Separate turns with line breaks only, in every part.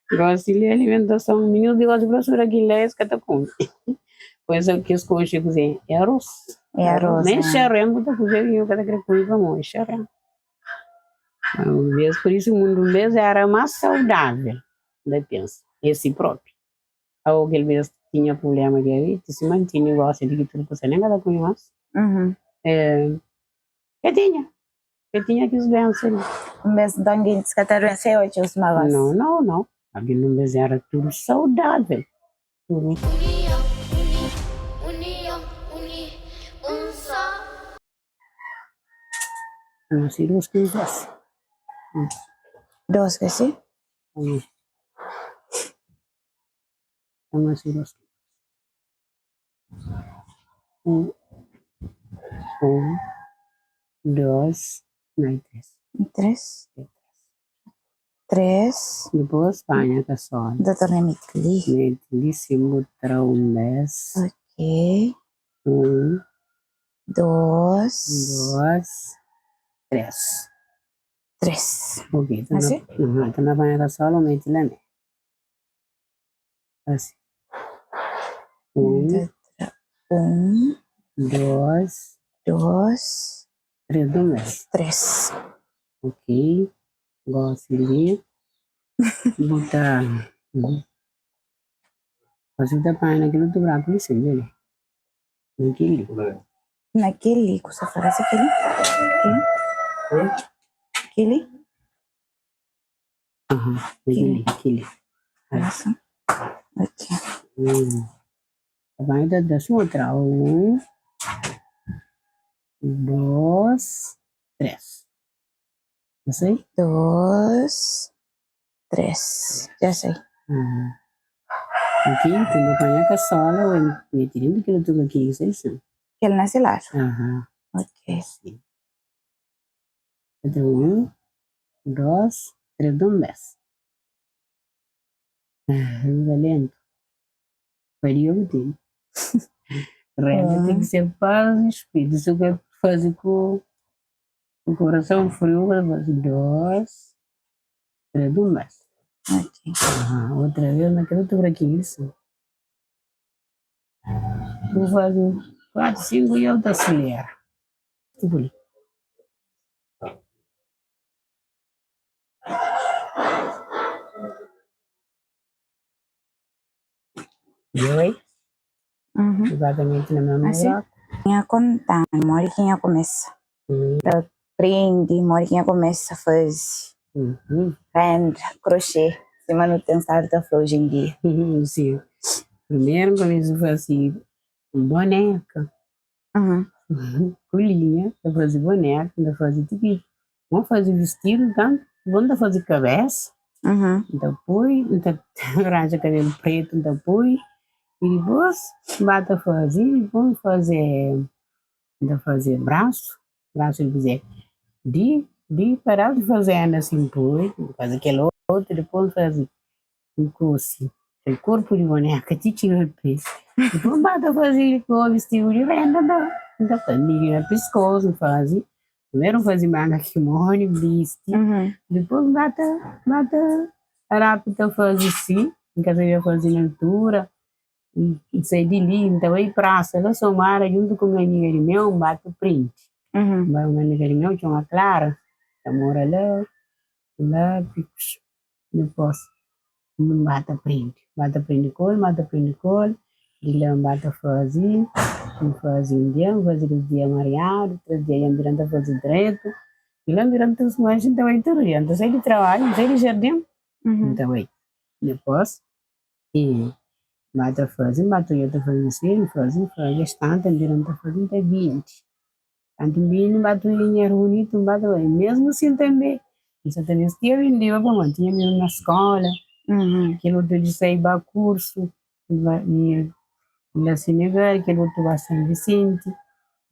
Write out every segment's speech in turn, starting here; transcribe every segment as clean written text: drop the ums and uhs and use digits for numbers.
Gosi li alimentason, minus di gosi fla sura ki la es ka ta kume. Pois é ki es konxe kuzê? É arroz.
É arroz,
Nem
é.
xarén bu ta kuze ki nhu ka ta kre kume pamodi xarén. Un bes, pur isu mundu un bes era más saudável, N ta pensa, é si propi. Aô kel bes tinha prubléma di diabetis, sima N tene gosi di ki tudu kusa nen ka ta kume más. Ka tinha. Ka tinha kes duénsa li.
Un bes nton gentis ka ta duense oji sima gosi?
Nau, nau, nau. Algen un bes éra tudu saudável. Tudu. Não sei dos que dos.
Dos ke si?
Não sei dos. 1, 1, 2, na i 3.
3. 3.
Dipôs panha kasola.
N ta torna mete li.
Mete li sin bu tra un bes.
Ok.
1.
2.
2, 3.
3.
Ok,
Asi?
torna panha kasola bu mete la me. Asi. 1.
1.
2.
2.
3 di un bes.
3.
Ok, gosi li bu ta gosi bu ta panha na kel otu braku li sin, djobe na kel li.
Na kel li ku sta fla ka si kel li? Kel li?
Aha, na kel li, kel li.
Asin? Ok.
Ta panha ta da suma tra 1, 2, 3. Ya sai?
2, 3. Ya sai.
Ok, nton bu panha kasola bu mete dentu kel otu kakinhu, sai sin?
Kel na se ladu?
Aha.
Ok.
Sin. Ta 1, 2, 3 di un bes. Uza lentu. Faria bu tene. Reza ten ki ser paz di spiritu. Si bu ka faze ku korason friu, bu ta faze 2, 3 di un bes. Otra vez na kel otu brakinhu li sin. Bu faze 4, 5 i el ta aselera. Tipo li. Djoi, Exatamente na mesmu
Asi?
buraku.
Nha konta-m modi ki nha kumesa ta prende, modi ki nha kumesa faze renda, kroxê, sima nu ten stadu ta fla oji en dia.
Si, primeru N kumesa faze boneka ku linha, ta faze boneka, N ta faze ti ki N faze vistidu tantu, N ta faze kabesa, N ta poi, N ta ranja kabelu pretu N ta poi, i dipôs N ba ta faze, dipôs N faze, N ta faze brasu, brasu di kuzê? Di di padas di fazenda asin N poi, N faze kel otu, dipôs N faze N kusi kel korpu di boneka ti txiga pé, dipôs N ba ta faze vistidu di renda N ta faze midju na piskosu N faze Primeru N faze manga kimoni, N bisti, dipôs N ba ta ba ta rápidu ta faze si, N ka sabia faze na altura, N sai di li N ta bai prasa la Somada djuntu ku un amiga di meu N ba ta prende, N bai un amiga di meu txoma Clara ta mora la la Picos. Dipôs, N ba ta prende, N ba ta prende ku el, N ba ta prende ku el, di la N ba ta faze, N faze un dia, N faze dus dia mariadu, três dia dja N bira N ta faze dretu, di la N bira N ta manxe N ta bai tudu dia, N ta sai di trabadju, N sai di jardin, N ta bai. Dipôs, N ba ta faze, N ba ta odja ta faze si, N faze, N faze, es tantu N bira N ta faze, N ta bindi. Kantu N bini, N ba ta odja dinheru bunitu, N ba ta bai. Mesmu sin tanbe, N sa ta mistiba bindiba pamodi N tinha mininu na skola, kel otu di sai ba kursu, la Senegal, kel otu ba San Visenti.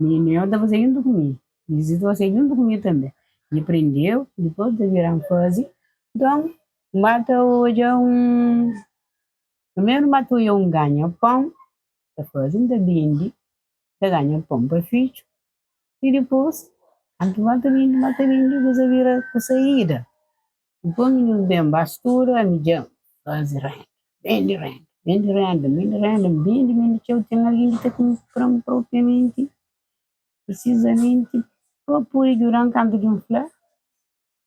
Mininu eu ta fazeba djuntu ku mi, Lizito fazeba djuntu ku mi tanbe. N prendeu, dipôs ta bira N faze. Nton, N ba ta odja un, primeru N ba ta odja un ganha pon, ta faze, N ta bindi. Ta ganha pon pa fidju i dipôs kantu ba ta bindi ba ta bindi kusa bira ku saída dipôs mininu ben ba studa ami dja Faze renda, bende renda, bende renda, bende renda, bende, bende txeu, ten algen ki ta kunpra-m propriamenti, prisizamenti pa pode djuda-m kantu ki N fla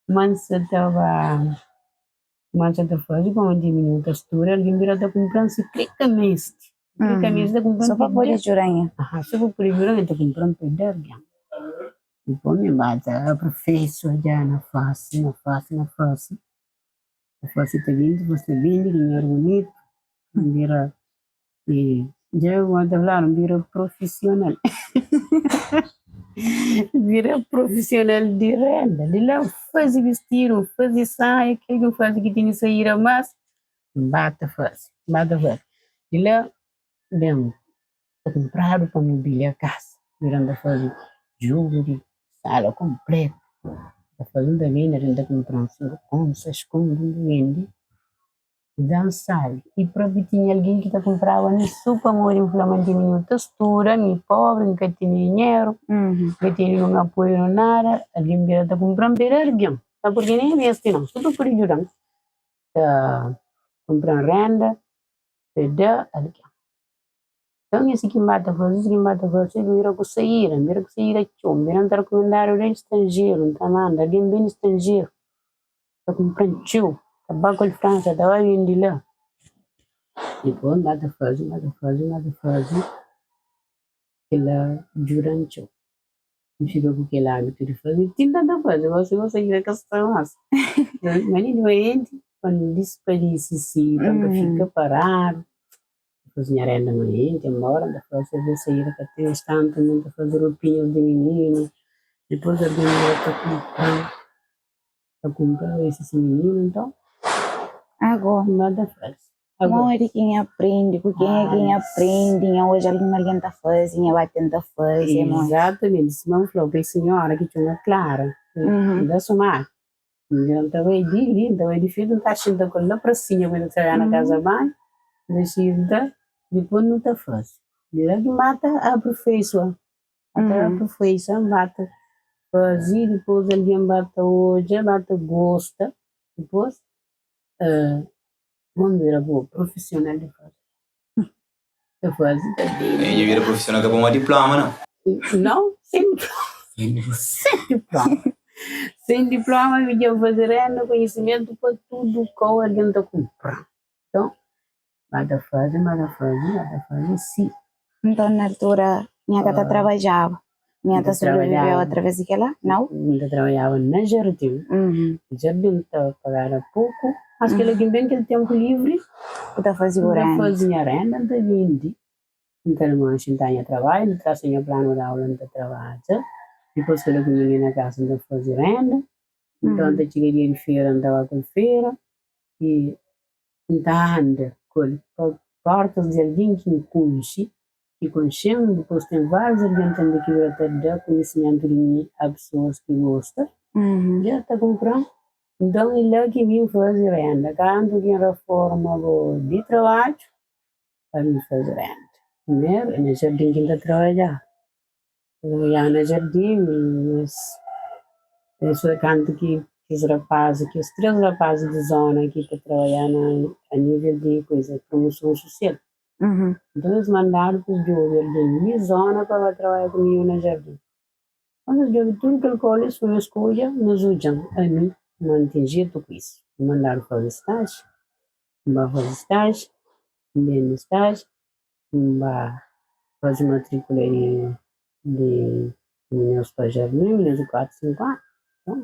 ma N sa ta ba, ma N sa ta faze pamodi mi N ta studa, algen bira ta kunpra-m si kre ka meste, kre ka meste ta kunpra-m
So pa pode djuda-m.
Aha, so pa pode djuda-m el ta kunpra-m pa da algen. Dipôs mi ba ta aperfeisoa dja na fase, na fase, na fase. Fase ta bindi, fase ta bindi, dinheru bunitu, N bira dja bu ta fladu N bira profisional N bira profisional di renda, di la N faze bistidu, N faze saia, kel ki N faze ki tene saída mas N ba ta faze, N ba ta faze, di la ben ta kunpradu pa mobilia kasa, bira N ta faze jugu di sala konpletu, N ta faze N ta bende, algen ta kunpra-m 5 kontu, 6 kontu, N ta bende, da-m sabi. I propi tinha algen ki ta kunpraba mi so pamodi N fla ma N tene nhu ta studa, mi pobri, N ka tene dinheru, N ka tene nun apoiu nun nada, algen bira ta kunpra-m pa e da algen, ka purki nen e meste nau, so pa pode djuda-m ta kunpra-m renda pa e da algen. Nton esi ki N ba ta faze, esi ki N ba ta faze, N bira ku saída, N bira ku saída txeu, N bira N ta rekumendadu di stranjeru, N ta manda algen ben di stranjeru ta kunpra-m txeu, ta ba ku el Fransa, ta ba bende la. Dipôs N ba ta faze, N ba ta faze, N ba ta faze, kel-la djuda-m txeu. N fika ku kel abitu di faze, ti N ta faze, gosi gosi inda ka sta mas. Ma mi duenti pa N dispadisi si, pa N ka fika paradu, N faze nha renda manenti, enbora N ta faze alvês saída ka ten es tantu, N ta faze ropinhas di mininu, dipôs algen bira ta kunpra-m, ta kunpra esi mininu, nton
N
ba ta faze.
Modi ki nha prende, ku kenha ki nha prende, nha odja algun algen ta faze, nha ba tenta faze, modi?
Exatamente, sima N fla-u, kel sinhora ki txoma Clara, N da sumadu, N ta bai di li, N ta bai di frenti, N ta xinta ku el la prasinha ku el ta trabadja na kaza banhu, N ta xinta, dipôs nu ta faze. Di la ki N ba ta aperfeisoa, ba ta aperfeisoa, N ba ta faze, dipôs algen ba ta odja, ba ta gosta, dipôs Bon bira bo profissional di faze. Ta faze ta bende.
Nha bira profissional ka pamodi diploma nau.
Nau, sen diploma. Sen diploma. Sen diploma mi dja faze renda konhisimentu pa tudu kau algen ta kunpra. Nton, ba ta faze, ba ta faze, ba ta faze si.
Nton na altura nha ka ta trabadjaba, nha ta sobreviveba através di kela? Nau?
N ta trabadjaba na jardin, jardin ta pagada poku, mas kila ki N ten kel tenpu livri,
Bu ta faze bu
N ta
renda?
faze nha renda, N ta bindi, N ta manxe N ta nha trabadju, N ta trasa nha planu di aula N ta trabadja, dipôs kila ki N ben li na kasa N ta faze renda, nton ta txiga dia di fera N ta ba ku fera i N ta anda ku el pa portas di algen ki N konxe, ki konxe-m, dipôs ten várius algen tanbê ki bira ta da konhisimentu di mi a pesoas ki gosta, dja ta kunpra-m. Nton, é la ki mi N faze renda. Kantu ki N raforma bo di trabadju, pa mi faze renda. Primeru, é na jardin ki N ta trabadja. Trabalhá na jardin, es es foi kantu ki kes rapazis, kes 3 rapazis di zona ki ta trabalhá na a nível di kuza promoson susial. Nton es mandadu pa es djobe algen di zona pa ba trabalha ku mi na jardin. Kantu es djobe tudu kel kóli es foi es skodja, nhos odja-m ami ma N ten jetu ku isu. N mandadu faze stájiu, N ba faze stájiu, N ben di stájiu. N ba faze matrikula di minus pa jardin, minus di 4, 5 anu. Nton,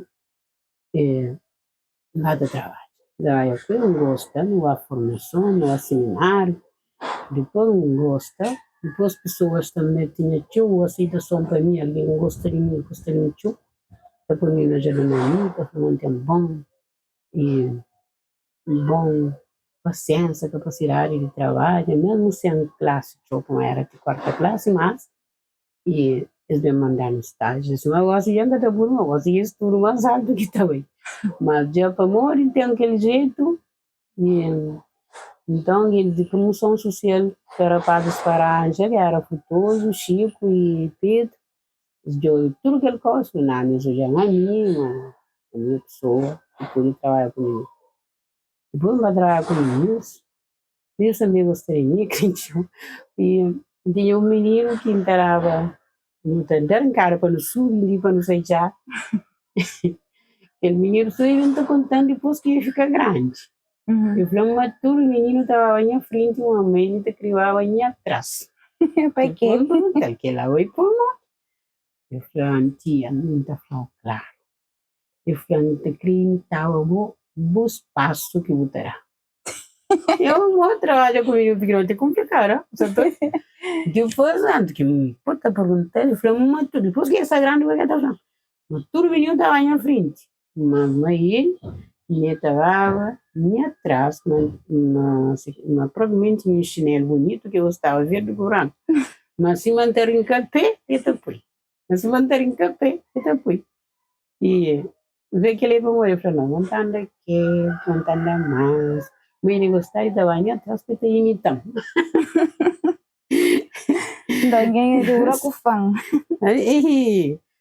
N ba ta trabadja. Trabadja ku el, N gosta, N ba formason, N ba simináriu, dipôs N gosta, dipôs pesoas tanbe tinha txeu aseitason pa mi, algen gosta di mi, gosta di mi txeu, ta poi mi na jardin di mi, ta fla ma N ten bon i Bon pasiénsia, kapasidadi di trabadja, mésmu sen klasi txeu, pamodi éra ti kuarta klasi, mas i es ben manda-nu stájiu. Sima gósi dja N ka ta puru, ma gósi dja es studu más altu ki ta bai. Mas dja pamodi N ten kel jetu, i nton el di promoson susial pa rapazis pa ranja, ki éra Frutuozu, Xiku i Pedru, es djobe tudu kel kóza, es fla, Nau, nhos odja-m ami, ma ami é pesoa ki pode trabadja ku mi. Dipôs N ba trabadja ku mininus, mininus tanbe gosta di mi, kre txeu. I N tinha un mininu ki N ta daba, nu ta da rinkada pa nu subi li pa nu sai txá. Kel mininu so el N ta konta-m dipôs ki el fika grandi. El fla-m ma tudu mininu ta baba nha frenti, ma ma el ta kre baba nha tras.
Pa ke?
Dipôs N pergunta-l, kel-la oi pamodi? El fla-m, Tia, N ta fla-u klaru. El fla, N ta kre imitaba bo, bus pasu ki bu ta da. Eu bo trabadja ku mininu pikinoti é konplikadu, ha? Sa ta Dipôs, antis ki N pô ta pergunta-l, el fla-m ma tudu, dipôs ki el sta grandi, kuzê ki el ta fla-m? Ma tudu mininu ta ba nha frenti, ma ma el, mi ta baba nha tras, ma ma ma propriamenti un xinelu bunitu ki el gostaba, verdi ku branku, ma sima N ta rinka pé, el ta poi. Mas si N ta rinka pé, el ta pui. I N fla kel-li pa móre, el fla, no, N ta anda ketu, N ta anda mansu. Ma el gosta di ta ba nha tras pa el ta imita-m.
Nton gen é dura ku fan.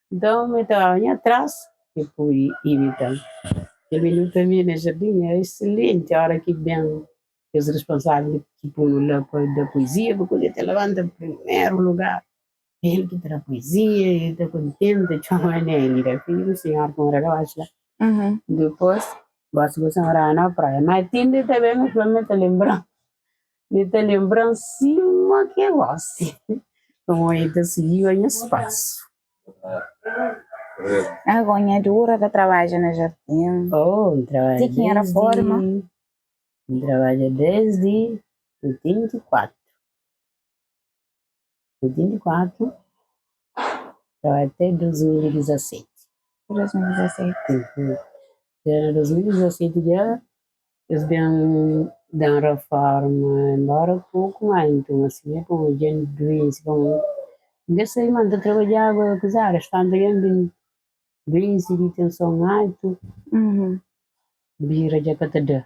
Nton el ta baba nha tras pa el pudi imita-m. Kel mininu pa mi na jardin era esilenti, óra ki ben kes responsável ki punu la pa da puezia, pa kuza, el ta labanta primeru lugar. El ki tra poesia, el ta kontenta txoma Nélida, fidju di un sinhora ki mora la baxu la. Dipôs, gosi gosi N moraba na praia, Matilde ta ben el fla-m, el ta lenbra-m, el ta lenbra-m sima ki é gosi, pamodi el ta sigiba nhas pasu.
Ago nha dura ta trabadja na jardin.
Oh, N trabadja
Ti ki nha raforma.
N trabadja desdi 84. 84 até 2017.
2017.
Na 2017 dja es ben da-m reforma, enbóra poku, má N toma si pamodi dja N duense, pamodi N ka sabe ma N ta trabadjaba ku árias, tantu dja N ben duense di tenson altu, bira dja ka ta da.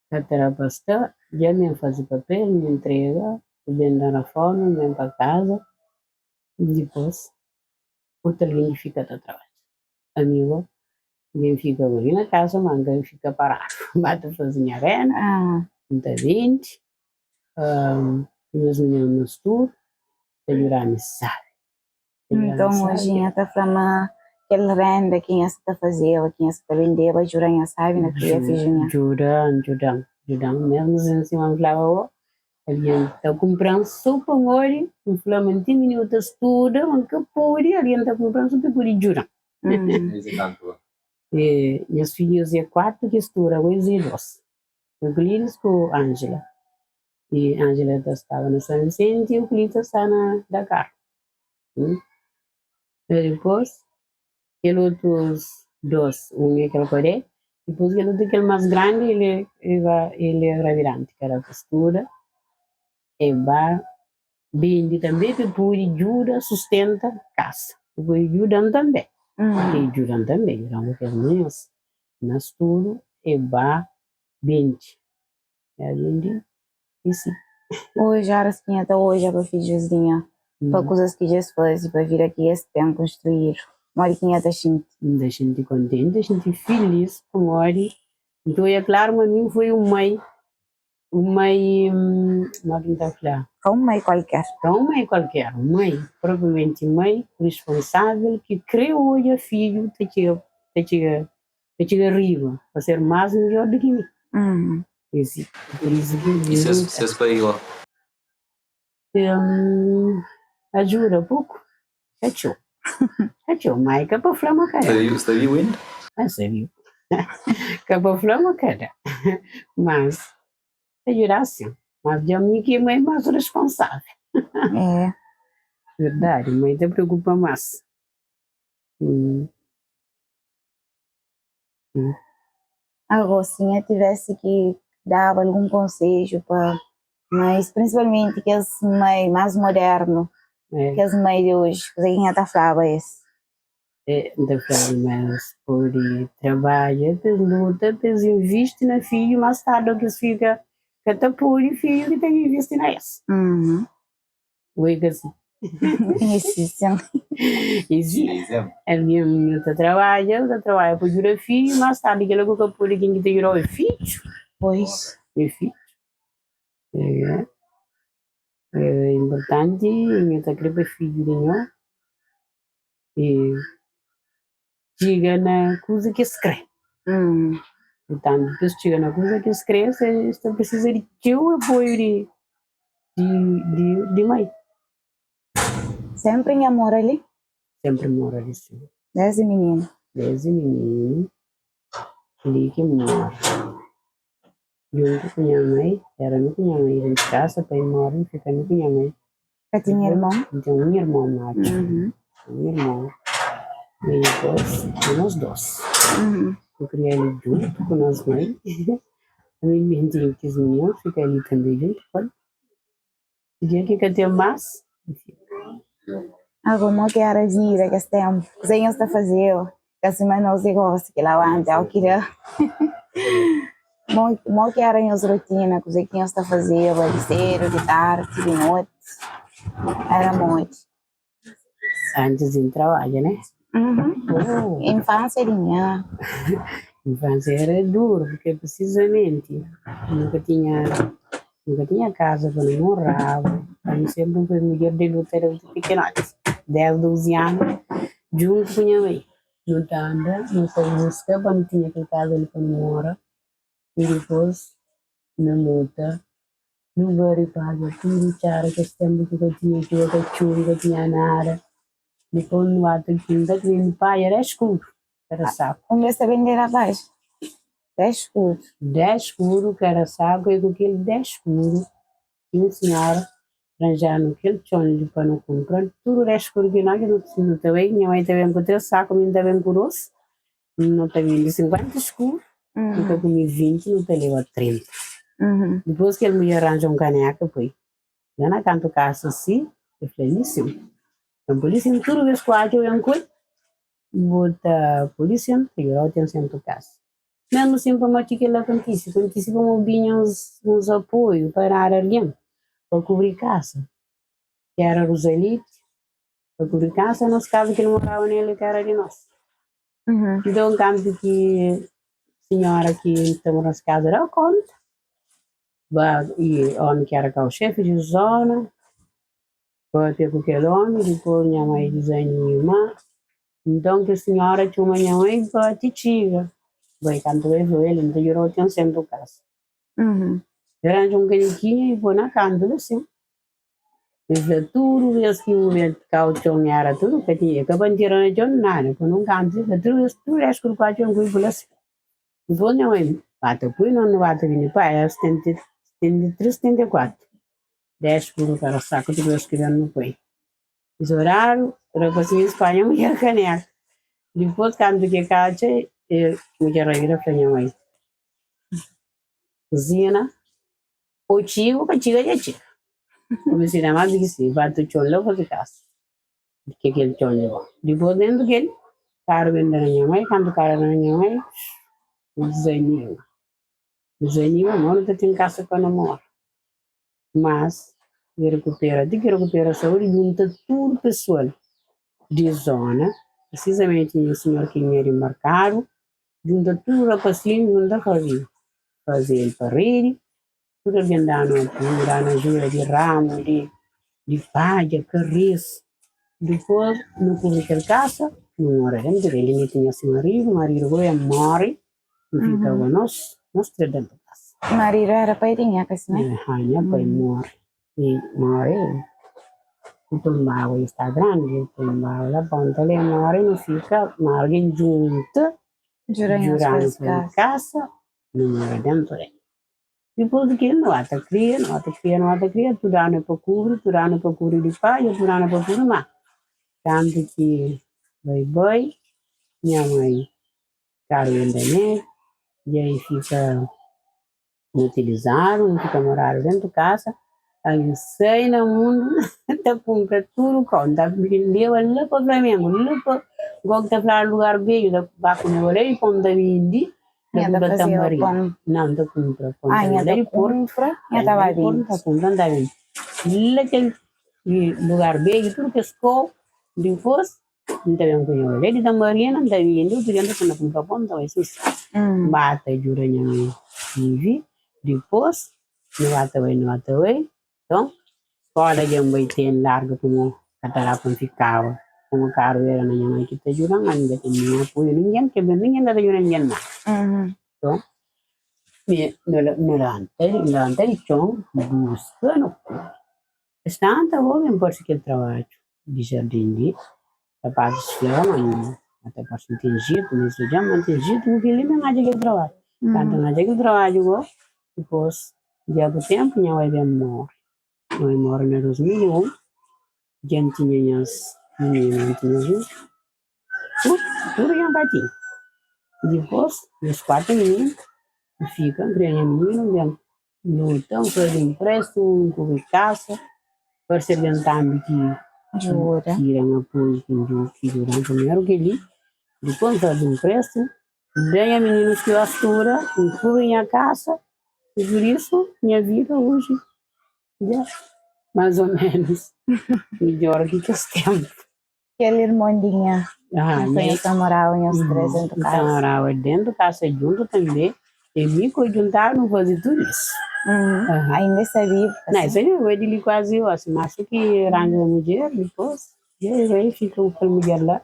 Ka ta da pa sta, dja mi N faze papel, mi ntrega, N ben da reforma, N ben pa kaza, dipôs otu algen ki fika ta trabadja. Ami go, N ben fika go li na kaza, ma N ka fika paradu, N ba ta faze nha renda, N ta bende, nhas mininu tudu ta djuda-mi sabi.
Nton, oji nha ta fla ma kel renda ki nha sa ta fazeba, ki nha sa ta bendeba, djuda nha sabi na kria fidju nha.
Djuda-m, djuda-m, djuda-m mesmu sin sima N flaba bo, algen ta kunpra-m so pamodi N fla ma N ten mininu ta studa, ma N ka pode, algen ta kunpra-m so pa e pode djuda-m. Nhas fidjus é kuatu ki studa, ago es é dos. Euclides ku Angela. I Angela ta staba na San Vicente i Euclides ta sta na Dakar. I dipôs kel otus dos, un é kel Kodé, dipôs kel otu kel más grandi el é el é rabidanti, ki éra pa studa, el ba bende tanbê pa el pode djuda sustenta kasa, pa el pode djuda-m tanbê. El djuda-m tanbê, djuda-m ku kes manhas na studu, el ba bende, el bende i si.
Oji, óras ki nha ta odja pa fidjus di nha, pa kuzas ki dja es faze, pa vida ki es ten konstruídu, modi ki nha ta xinti?
N ta xinti kontenti, n ta xinti filis pamodi N ta odja klaru ma mi N foi un mai Un mai, modi ki N ta fla?
Ka un mai kualker.
Ka un mai kualker, un mai, propriamenti mai responsável ki kre odja fidju ta txiga, ta txiga, ta txiga riba, pa ser más midjór di ki mi. Esi, pur isu ki
I ses, ses pai igual?
Ajuda poku, ka txeu, ka txeu, ma e ka pa fla ma ka da.
Sta bibu inda?
Ah, sta bibu. Ka pa fla ma ka da, mas ta djuda sin. Mas dja mi ki é mai más responsável.
É.
Verdadi, mai ta preokupa más.
Agó, si nha tivesse ki daba algun konsedju pa mães, prinsipalmenti kes mãe más modernu, kes mãe di oji, kuzê ki nha ta flaba es?
N ta flaba ma es pode trabadja pa es luta, pa es invisti na fidju, más tardi ki es fika ka ta pode, fidju ki ta invisti na es. Oi ka si.
Isi sin.
Isi. Algin nu ta trabadja, nu ta trabadja pa djuda fidju, mas tardi kila ku ka pudi kin ki ta djudau é fidju.
Pois.
Nha fidju. É, é inportanti nhu ta kre pa fidju di nho e txiga na kuza ki es kre. Purtantu, pa es txiga na kuza ki es kre, es ta prisiza di txeu apoiu di di di mai.
Sempri nha mora li?
Sempri mora li, sin.
Desdi mininu?
Desdi mininu, li ki N mora. Djuntu ku nha mai, era mi ku nha mai dentu kasa, pai mori, N fika mi ku nha mai.
Ka tinha irmon?
N ten un irmon matxu, un irmon, i dipôs é nos dôs. Nu kria li djuntu ku nos mai, ami N ten kes mininu fika li tanbê djuntu ku el. Dia ki ka ten más, N fika.
Ago mo ki era vida kes tempu? Kuzê nhos ta fazeba? Ka sima nos di gosi ki labanta o ki da. Mo ki era nhos rotina? Kuzê ki nhos ta fazeba di sedu, di tardi, di noti? Era modi?
Antis di N trabadja, ne?
Infansia di nha.
Infansia era duru, purke prisizamenti nu ka tinha nu ka tinha kaza pa nu moraba, ami senpri N foi mudjer di luta desdi pikinoti, 10, 12 anu djuntu ku nha mai, nu ta anda nu ta buska pa nu tinha kel kaza li pa nu mora i dipôs nu luta. Nu bari paga tudu txara kes tenpu ki ka tinha txuba ka txubi ka tinha nada dipos nu ba ta junta ta bende paja 10 skudu kada saku.
Un bes ta bendeda paja 10 skudu.
10 skudu kada saku e ku kel 10 skudu ki un sinhora ranjanu kel txon li pa nu kunpra tudu 10 skudu ki no ki nu ta bai nha mai ta ben ku 3 saku mi ta ben ku 2 Nu ta bende 50 sku, nu ta kume 20, nu ta leba 30. Dipôs kel mulher ranja un kaneka poi la na kantu kasa si, el fla, Lisin, N poi lisin tudu bes ku atxa ben ku el, bu ta poi lisin ta djurau ten sentu kasa. Mesmu sin pamodi ki kel-la kontise? Kontise pamodi binha uns apoiu pa dadu algen pa kubri kasa, ki era Rosalite, Pa kubri kasa, nos kaza ki nu moraba nel ka era di nos. Nton, kantu ki sinhora ki ta mora nos kaza da konta, ba i omi ki era kau xefi di zona, papia ku kel omi, dipôs nha mai dizanima. Nton, kel sinhora txoma nha mai pa ti txiga. Bai, kantu bai fla, el N ta djuda-u ten sentu kasa. El ranja un kanikinha i poi na kantu la sin. El fla tudu bes ki bu ben kau txon era tudu ka tinha ka bandera na txon nada ku nun kantu el fla tudu bes tudu bes ku kau txon ku fla si dipos nha mai ba ta pui no no ba ta bini pa era 73 74 10 puru kara saku tudu bes ki ben no pui es orariu rapasinhu spanha mudjer kaneka dipos kantu ki katxa mudjer rabida fla nha mai kuzina. Ou txiga ou ka txiga dja txiga. Kumesa da mas di ki si, batu txon la faze kasa di ke kel txon li bo. Dipos dentu kel karu ben da na nha mai, kantu karu da na nha mai, nu dizanima. Dizanima ma nu ta ten kasa pa nu mora. Mas i rekupera, ti ki rekupera saúdi, djunta tudu pesual di zona, prisizamenti nha sinhor ki nha di markadu, Djunta tudu rapasinhu, djunta faze faze el paredi, tudu algen da-nu apoiu, da-nu ajuda di ramu, di di padja, karis. Dipôs nu kubri kel kasa, nu mora dentu del. Mi tinha si maridu, maridu goi el móre, nu fika ku nos, nos três dentu kasa.
Maridu éra pai di nha ka simé?
Nha nha pai móre, i móre ku tunbaba, i sta grandi, tunbaba la ponta li, el móre, nu fika, ma algen djunta. Juranu pa kasa, nu mora dentu del. Dipôs di kel, nu ba ta kria, nu ba ta kria, nu ba ta kria, tudu anu é pa kubri, tudu anu é pa kubri di padja, tudu anu é pa kubri, má kantu ki bai bai, nha mai karu inda ne, dja e fika. Utilizadu, nu fika moradu dentu kasa, algen sai na mundu ta kunpra tudu kau, nu ta leba la pa Flamengu, la pa gosi ta fladu lugar bedju, ta ba kume la i pon ta bindi, ta kunpra tambarin, nau ta kunpra pon ta bindi la di portu, ta kunpra ta bindi, la kel lugar bedju tudu kes kau, dipôs N ta ben ku nha bai di tambarina, N ta bindi, otu dia N ta torna kunpra pon, N ta bai sus. N ba ta djuda nha mai vive. Dipôs, nu ba ta bai, nu ba ta bai. Nton, skóla dja N bai ten larga pamó ka ta da pa N fikaba. Pamó karu éra na nha mai ki ta djuda-m, ami N ka ten ningen apoiu, ningen ka ben, ningen ka ta djuda ningen nada. Nton, mi nu lanta, nu lanta di txon, buska nu kume. Es tanta omi N parse kel trabadju di jardin li, rapazis fla ma N ta parse N ten jetu, ma es fla dja ma N ten jetu ku kel-li ma N atxa kel trabadju. Kantu N atxa kel trabadju go, dipôs dja ku ténpu nha bai ben móre. Nha bai móre na 2001, dja N tinha nhas mininu, N tinha tudu, tudu dja N ka tinha. Dipôs nhas kuatu mininu N fika N kria nha mininu N ben Luta, N faze inpréstimu, N kubri kasa, parse algen tambi ki
Djuda.
ki da-m apoiu, ki dju- ki djuda-m primeru kel-li, dipôs N faze inpréstimu, N da nha mininus ki ba studa, N kubri nha kasa, i pur isu nha vida oji dja más ô ménus midjór ki kes ténpu.
Kel irmon di nha.
Ah,
Nton nhos ta moraba nhos três dentu
Nu ta
kasa.
moraba dentu kasa djuntu tanbê. E mi ku djuntadu nu faze tudu isu.
Ainda es ta bibu?
Não, es ta bibu, é di li kuazi osi, mas si ki ranja mudjer dipôs, e bai fika ku kel mudjer la,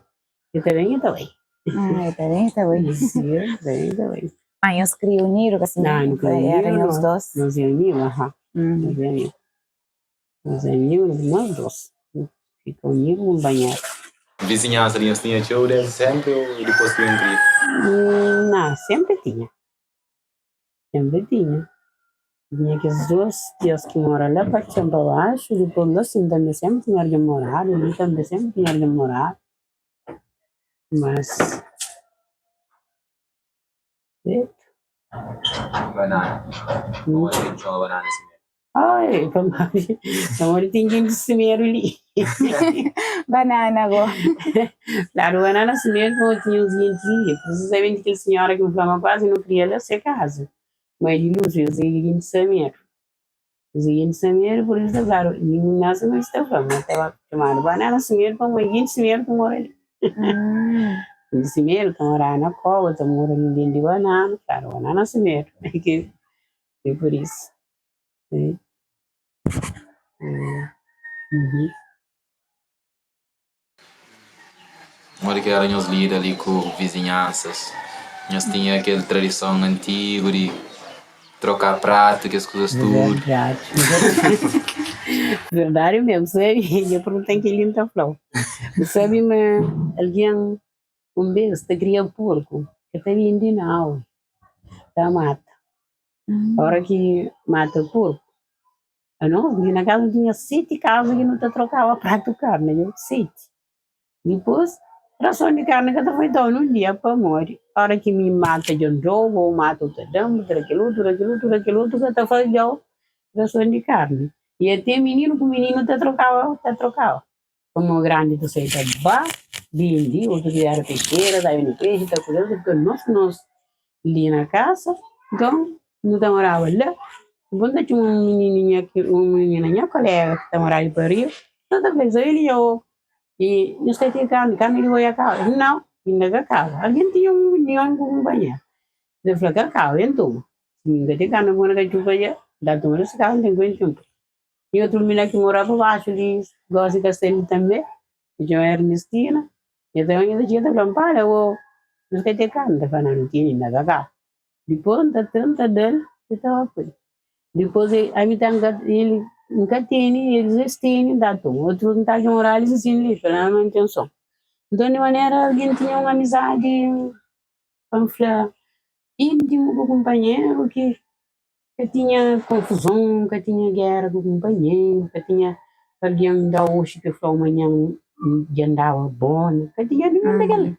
e ta ben e ta bai.
Ah, e ta ben e ta bai.
Si, e ta ben e ta bai.
Ma nhos kria unidu ka si
Não, nu kria
era
unidu,
nhos dôs?
Nos é amigu, aha, nos é amigu. Nos é amigu, nos dôs fika unidu kunpanheru.
Vizinhansa di nhos tinha txeu desdi sénpri ô dipôs ki ben kria?
Nau, sénpri tinha. Sénpri tinha. Tinha kes dôs tias ki mora la pa txon pa baxu, dipôs la sin tanbê sénpri tinha algen moradu, li tanbê sénpri tinha algen moradu. Mas. Pretu.
Banana. Pamodi ki txoma banana simeru?
Ai, pamodi, pamodi ten jenti simeru li.
Banana go.
Fladu banana simeru pamodi tinha uns jenti li. Presisamenti kel sinhora ki N fla ma kuazi nu kria la se kaza. Mai di lus, es é jenti sameru. Es é jenti sameru, pur isu ta fladu, nós ma es ta fla ma ta txomadu banana simeru pamodi jenti simeru ki mora li. Jenti simeru ta moraba na kova, ta mora li denti di banana, fladu banana simeru. É pur isu.
Modi ki éra nhos lida li ku vizinhansas? Nhos tinha kel tradison antigu di troka pratu, kes kuzas tudu?
Verdadi, verdadi mesmu, sabe? Nha pergunta-m kel-li N ta fla-u. Bu sabe ma algen un bes ta kria porku, ka ta bende nau, ta mata. Ora ki mata porku, Anos li na kaza nu tinha seti kaza ki nu ta trokaba pratu karni, dja seti. Dipôs, rason di karni ka ta faitaba nun dia pamodi ora ki mi mata dja N djoba ou mata u ta da-m, bu ta da kel otu, da kel otu, da kel otu ka ta fadja-u rason di karni. I ate mininu ku mininu ta trokaba, ta trokaba. Pamodi grandi ta sai ta ba bindi, otu ki era pexera ta bindi pexi ta kuza, ta nos nos li na kasa, nton nu ta moraba la. Dipôs N ta txoma un minininha ki un minina nha kolega ki ta moraba li pa riu, el ta fla Isael i yo i nhos ka ten karni, karni di boi ya kaba? El fla nau, inda ka kaba. Algen tinha un union ku kunpanheru, el fla ka kaba, ben toma, si mi ka ten karni bo na ka txupa dja, N ta toma di si kasa N ten ku el txupa. Tinha utru minina ki moraba pa baxu di gosi ka sta li tanbe, ki txoma Ernestina, el ta ben el ta txiga el ta fla-m, Pala bo nhos ka ten karni? N ta fla, nau, nu tene inda ka kaba. Dipôs N ta tra, N ta da-l, el ta ba poi. Dipôs ami ta N ka el N ka tene, elis es tene, N ta toma. Otrus N ta atxa un oráriu sin li, fla na manutenson. Nton di manera algen tinha un amizadi, pa N fla, íntimu ku kunpanheru ki Ka tinha konfuzon, ka tinha géra ku kunpanheru, ka tinha algen da oxi pa fla-u manhan dja N daba bona, ka tinha ninhun di kel-la.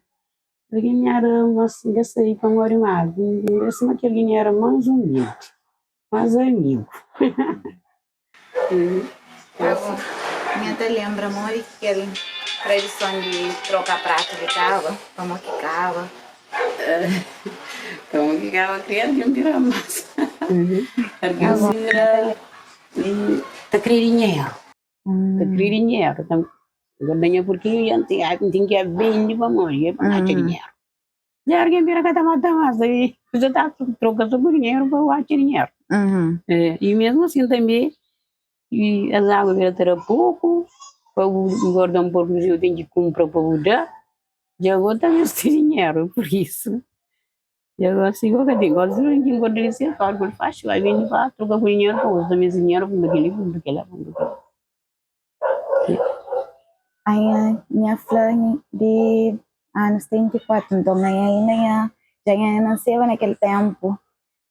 Algen éra más, N ka sabe pamodi má N sima ki algen éra más umildi, más amigu.
Nha ta lenbra modi ki kel tradison di troka pratu di kaba, pamo ki kaba.
Pamo ki kaba kria algen bira mas algen bira ta kre dinheru, ta kre dinheru ta ganha purkinhu dja N ten ki bende pamodi pa N atxa dinheru. Dja algen bira ka ta mata mas, ta troka so ku dinheru pa atxa dinheru. I mesmu asin tanbe, i es agu bira ta da poku, pa bu ngorda un porku bu ten ki kunpra pa bu da, dja bo ta meste dinheru, pur isu dja gosi bo ka ten, gosi tudu ki ngorda di ser kálkulu faxi, bai bende pa troka ku dinheru pa uza meste dinheru pa kunpra kili, kunpra kila, kunpra kila.
Anha nha fla di anu 74, nton anha inda nha dja nha naseba na kel ténpu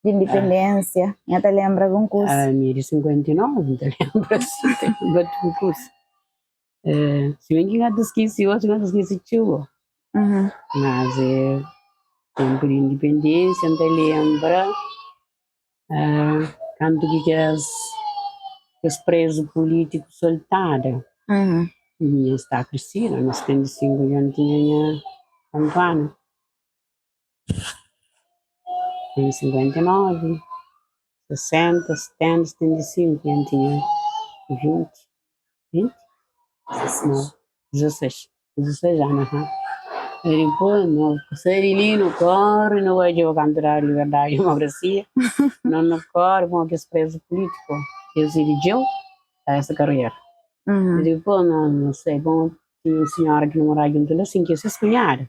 di indipendénsia, nha ta lenbra algun kusa?
Ami é di 59, N ta lenbra si, ta lenbra tudu kusa. Si ben ki N ka ta skese oji, N ka ta skese txeu bo. Mas é ténpu di indipendénsia, N ta lenbra Kantu ki kes kes prezu pulítiku soltadu, mi N sta krisidu, na 75 dja N tinha nha kantu anu? Em 59, 60, 70, 75 dja N tinha 20, 20? Nau, 16. 16 anu ha. E dipôs no sai di li no kóre no bai djobe kantu dadu liberdadi y demokrasia no no kóre pamodi kes prezu pulítiku es di djeu ta esa karera. E dipôs no no sai pamodi tinha un sinhora ki no moraba djuntu la sin ki é ses kunhadu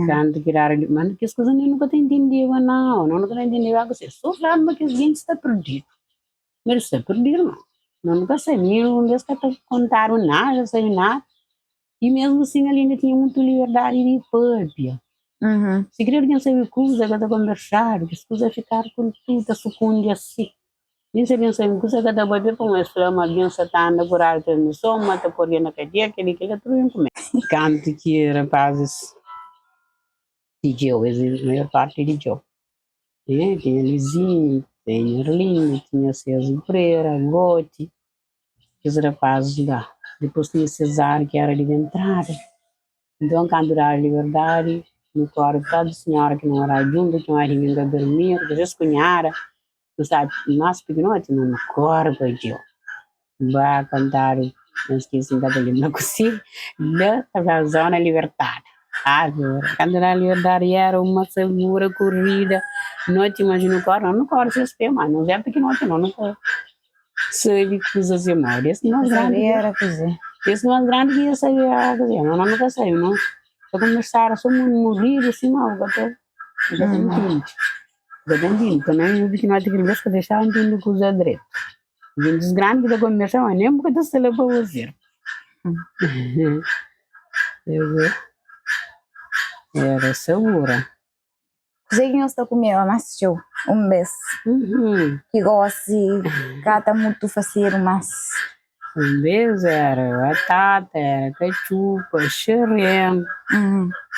kantu ki dadu ma kes kuza li no ka ta intendeba nau no ka ta intendeba kuse so fladu ma kes jintis sta perdidu. Ma el sta perdidu ma no nu ka sabe mi un bes ka ta kontadu nada sabe nada i mesmu asin el inda tinha mutu liberdadi di papia si kre algen sabe kuza ka ta konbersadu kes kuza fikadu ku tudu ta sukundi asi nin si algen sabe kuza ka ta papia pamodi es fla ma algen sa ta anda ku raiba transmison ma ta poi algen na kadia keli kila tudu ben kume. Kantu ki rapazis di Djeu, es é maior parti di Djeu. Né? Tinha Luizinho, tinha Arlindo, tinha César Pereira, Gote, kes rapazes lá. Dipôs tinha Cesário ki éra di Bentrada. Nton, kantu dadu liberdadi, nu kóre pa di sinhora ki nu moraba djuntu, ki mora di Belmiro, ki ses kunhada, nu staba más pikinoti, nu kóre pa Djeu. Ba kontadu N skese N ka ta lenbra kuse La ta fla zona libertada Kantu la liberdadi era uma sabura korida Noti imajina nu kore nu kore ses pe ma nos é pikinoti no nu ka sabe kuzas é modi Es más grandi es más grandi ki ya sabe kuzê ma no nu ka sabe no ta kumesaba so muridu sima bu ka ta bu ka ta ntende bu ka ta ntende também nu pikinoti kel bes ka dexaba ntende kuza dretu. Jintis grandi ki ta konbersa ma nen bu ka ta sta la pa bu ser. Era sabura.
Kuzê ki nhos ta kumeba más txeu un bês ki gósi ka ta mutu fasedu más?
Un bês éra batata, éra katxupa, xerén.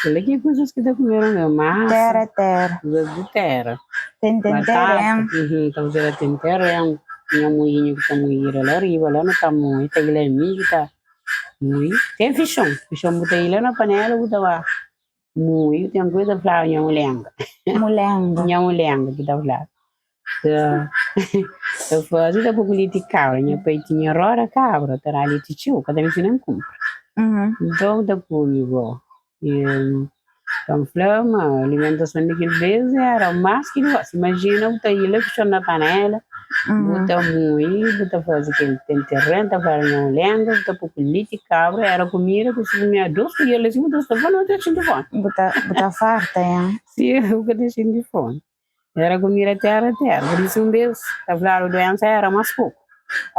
Kel-la ki é kuzas ki ta kumedu un bês. Masa.
Téra, téra.
Kuzas di téra.
Ten tenterén.
Batata, ta fazeba tenterén. Tinha muinhu ki ta muída la riba, la nu ta mui, ta ila midju ta mui. Ten fixon, fixon bu ta ila na panela bu ta ba mui. Ten kuza ta fladu nha mulenga.
Mulenga.
Nha mulenga ki ta fladu. Ta faze ta poi ku leti kabra. Nha pai tinha roda kabra, ta da leti txeu, ka ta meste nen kunpra. Nton ta kume bo. Ta fla ma alimentason di kel bes era más ki di gosi. Imajina bu ta ila fitxon na panela, bu ta mui, bu ta faze kel tenterren, ta fla nha mulenga, bu ta poi ku leti kabra, era kumida ku si kumia dos kulher la si bu ta sta pa noti ta xinti fomi.
Bu ta farta, nha?
Si, bu ka ta xinti fomi. Era kumida tera tera, pur isu un bes ta fladu duensa era mas poku.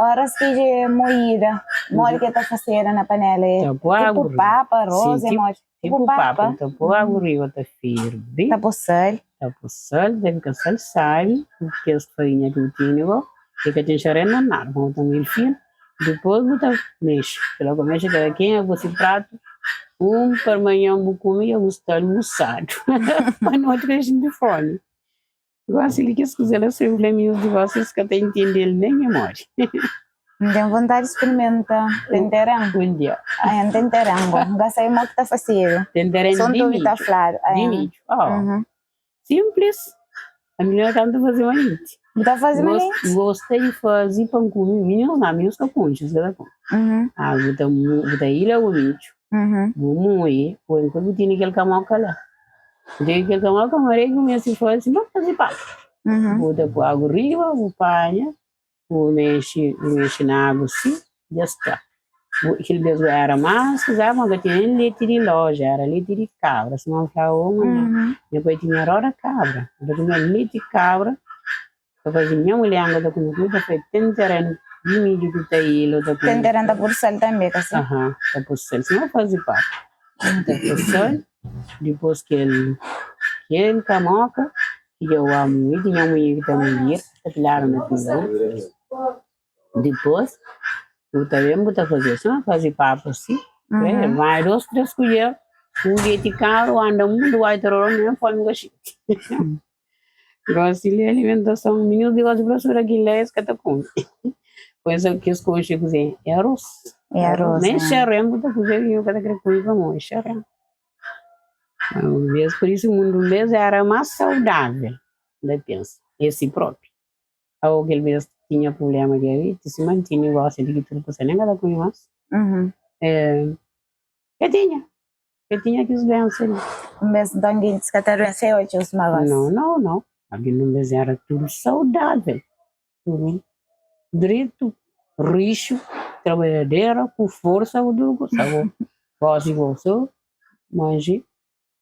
Oras ki dje moída, modi ki el ta faseda na panela? É
Ta poi agu
tipu
riba.
papa, arroz,
Sim,
é
tipu,
modi?
tipu
Tipu
papa.
papa.
Ta poi agu riba, ta ferbe.
Ta poi sal.
Ta poi sal, ta fika sal sabi, ku kes farinha ki bu tene bo, e ka ten xaré na nada, bu ta mui finu, dipos bu ta mexe, kila ku mexe kada kenha ku si pratu. Un parmanhan bu kume dja bu sta almusadu pa noti ka xinti fomi. Gosi li kes kuza la se fla-mi di vosis ka ta intende-l nen nha modi.
N ten vontadi di sprimenta tenteren.
Un dia.
Ai, N tenteren go. N ka sabe mo ki ta fasedu.
Tenteren
Só N
di
ta obi ta
midju.
fladu.
Di midju. Oh. Simplis. Ami na kantu faze manenti.
Bu ta faze manenti?
Gosta di faze pa N kume. Minhos na, minhos ka konxe, es ka ta kume. Ah, bu ta bu ta ila bu midju, bu mui, bu entra bu tene kel kamoka la. Bu tene kel kamoka, maré ki bu meste faze, ba faze papa. Bu ta poi agu riba, bu panha, bu mexe, bu mexe na agu si, dja sta. Bu kel bes bu era mas kuzé, ma ka tinha nen leti di loja, era leti di kabra, sima N flaba bo manha. Nha pai tinha roda kabra, N ta kumeba leti kabra. Ta faze nha mulher ta kume ku ta fai ten terenu di midju ki ta ila ta kume.
Ten terenu ta pur sal tambe ka si?
Aha, ta pur sal sima faze papa ta pur sal dipos kel kel kamoka ki dja oa mui di nha mulher ki ta muir ta piladu na pilon dipos bu ta ben bu ta faze sima faze papa si vai dos tres kulher ku leti karu anda mundu bai ta rola nen fomi ka xinti. Gosi li alimentason, minus di gosi profesora ki la es ka ta kume. Pois é kes konxe kuze é arroz.
É arroz,
Nem
é.
xarém bu ta kuze e ka ta kre kume pamodi xarém. Talvez por isso mundu un bes era mas saudável, N ta pensa, é si propi. Aô kel bes tinha problema diabetes, sima N tene gosi di ki tudu kusa nen ka ta kume mas. Ka tinha. Ka tinha kes duénsa li.
Un bes nton gentis ka ta duenseba txeu sima gosi?
Nau, nau, nau. Algen un bes éra tudu saudável, tudu dretu, rixu, trabadjadera, ku forsa, ku tudu kusa. Ago, gosi bo so manxe,